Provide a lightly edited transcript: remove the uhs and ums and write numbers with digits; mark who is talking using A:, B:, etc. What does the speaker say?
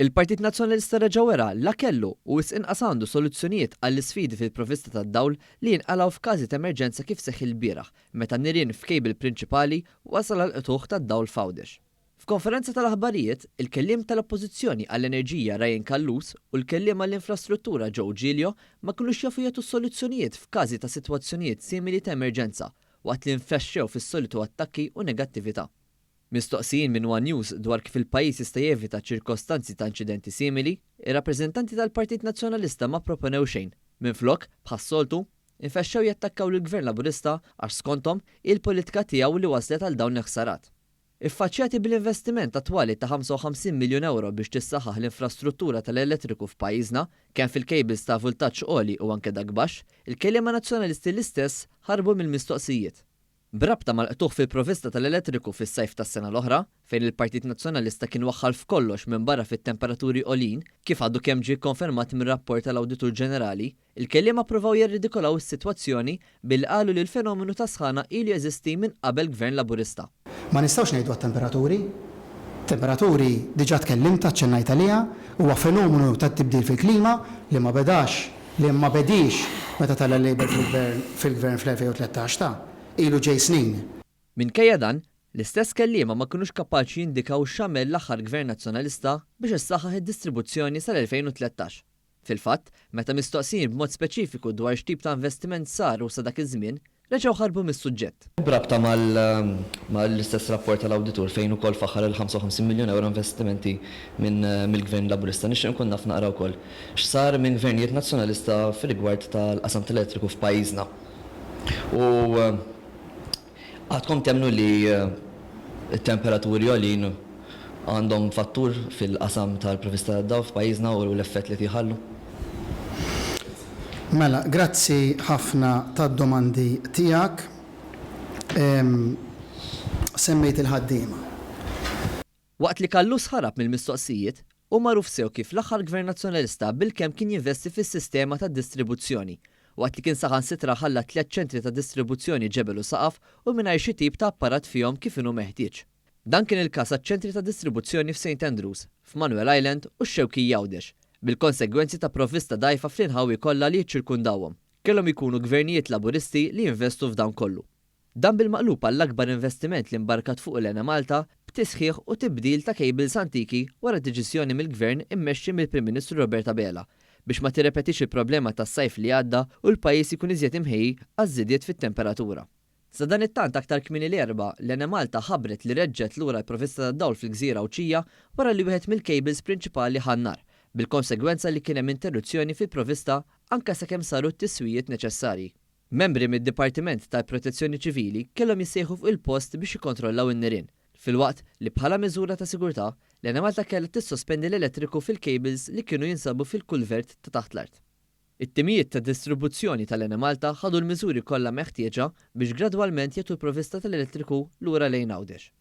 A: Il-Partit Nazzjonalista reġa' wera la kellu u wisq inqas għandu soluzzjonijiet għall-isfidi fil-provvista tad-dawl li jinqalgħu f'każi ta' emerġenza kif seħħ ilbieraħ meta nirien f'cable prinċipali wasal għal qtugħ tad-dawl f'Għawdex. F'konferenza tal-aħbarijiet, il-kelliem tal-Oppożizzjoni għall-Enerġija Ryan Callus u l-kelliem għall-Infrastruttura Joe Giglio ma kinux jafu jagħtu soluzzjonijiet f'każi ta' sitwazzjonijiet simili ta' emerġenza waqt li nfexxew fis-solitu attakki u negattività. Mistoqsijin minn one News dwar kif il-pajjiż jista' jevita ċirkostanzi ta' inċidenti simili, ir-rappreżentanti tal-Partit Nazzjonalista ma pproponew xejn. Minflok, bħas-soltu, infexxew jattakkaw lill-Gvern Laburista għax skonthom, hi l-politika tiegħu li wasslet għal dawn il-ħsarat. Iffaċċjati bil-investiment attwali ta' 55 miljun ewro biex tissaħħaħ l-infrastruttura tal-elettriku f'pajjiżna, kemm fil-cables ta' vultaġġ għoli u anke dak baxx, il-kelliema Nazzjonalisti l-istess ħarbu mill-mistoqsijiet. B'rabta mal-qtugħ fil-provvista tal-elettriku fis-sajf tas-sena l-oħra, fejn il-Partit Nazzjonalista kien waħħal f'kollox minbarra fit-temperaturi għoljin, kif għadu kemm ġie kkonfermat mir-rapport tal-Awditur Ġenerali, il-kelliema ppruvaw jirridikolaw is-sitwazzjoni billi qalu li l-fenomenu tas-sħana ilu jeżisti minn qabel Gvern Laburista.
B: Ma nistgħux ngħidu għat-temperaturi. Temperaturi diġà tkellimt, aċċennajt għaliha, huwa fenomenu tat-tibdil fil-klima li ma bedax, li ma bediex meta tela' l-Labour fil-Gvern fil-Gvern fl-2013 ta'. Ilu ġej snin.
A: Minkejja dan, l-istess kelliema ma kinux kapaċi jindikaw x'għamel l-aħħar Gvern Nazzjonalista biex issaħħaħ id-distribuzzjoni sal-2013. Fil-fatt, meta mistoqsijin b'mod speċifiku dwar x'tip ta' investiment sar u sa dak iż-żmien, reġgħu ħarbu mis-suġġett. B'rabta mal-istess rapport tal-Awditur fejn ukoll faħħar il-55 miljun ewro investimenti minn mill-Gvern Laburista, nixtieq inkun naf naqra wkoll x'sar minn Gvernijiet Nazzjonalista fir-rigward tal-qasam tal-elettriku f'pajjiżna. U għadkom temmnu li t-temperaturi għoljin għandhom fattur fil-qasam tal-provvista tad-dawl f'pajjiżna u l-effett li qed jħallu?
B: Mela, grazzi ħafna tad-domandi tiegħek. Semmejt il-ħaddiema.
A: Waqt li Callus ħarab mill-mistoqsijiet, hu magħruf sew kif l-aħħar Gvern Nazzjonalista bilkemm kien jinvesti fis-sistema tad-distribuzzjoni, waqt li kien saħansitra ħalla tlett ċentri ta' distribuzzjoni ġebel u saqaf u mingħajr xi tip ta' apparat fihom kif inhu meħtieġ. Dan kien il-każ għaċ-ċentri ta' distribuzzjoni f'Saint Andrews, f'Manoel Island u x-Xewkija Għawdex, bil-konsegwenzi ta' provvista dgħajfa fl-inħawi kollha li jiċċirkundawhom. Kellhom ikunu Gvernijiet Laburisti li jinvestu f'dan kollu. Dan bil-maqlub għall-akbar investiment li mbarkat fuqu l-Enemalta b'tisħiħ u tibdil ta' cables antiki wara deċiżjoni mill-Gvern immexxi mill-Prim Ministru Robert Abela biex ma tirrepetix il-problema tas-sajf li għadda u l-pajjiż ikun iżjed imħejji għaż-żidiet fit-temperatura. Sadanittant aktar kmieni l-Erbgħa, l-Enemalta ħabbret li reġġgħet lura l-provvista tad-dawl fil-gżira Għawdxija wara li wieħed mill-cables prinċipali ħa n-nar, bil-konsegwenza li kien hemm interruzzjoni fil-provvista anke sakemm saru t-tiswijiet neċessarji. Membri mid-Dipartiment tal-Protezzjoni Ċivili kellhom jissejħu fuq il-post biex jikkontrollaw in-nirien, filwaqt li bħala miżura ta' sigurtà, l-Enemalta kellha tissospendi l-elettriku fil-cables li kienu jinsabu fil-kulvert ta' taħt l-art. It-timijiet ta' distribuzzjoni tal-Enemalta ħadu l-miżuri kollha meħtieġa biex gradwalment jagħtu l-provvista tal-elettriku lura lejn Għawdex.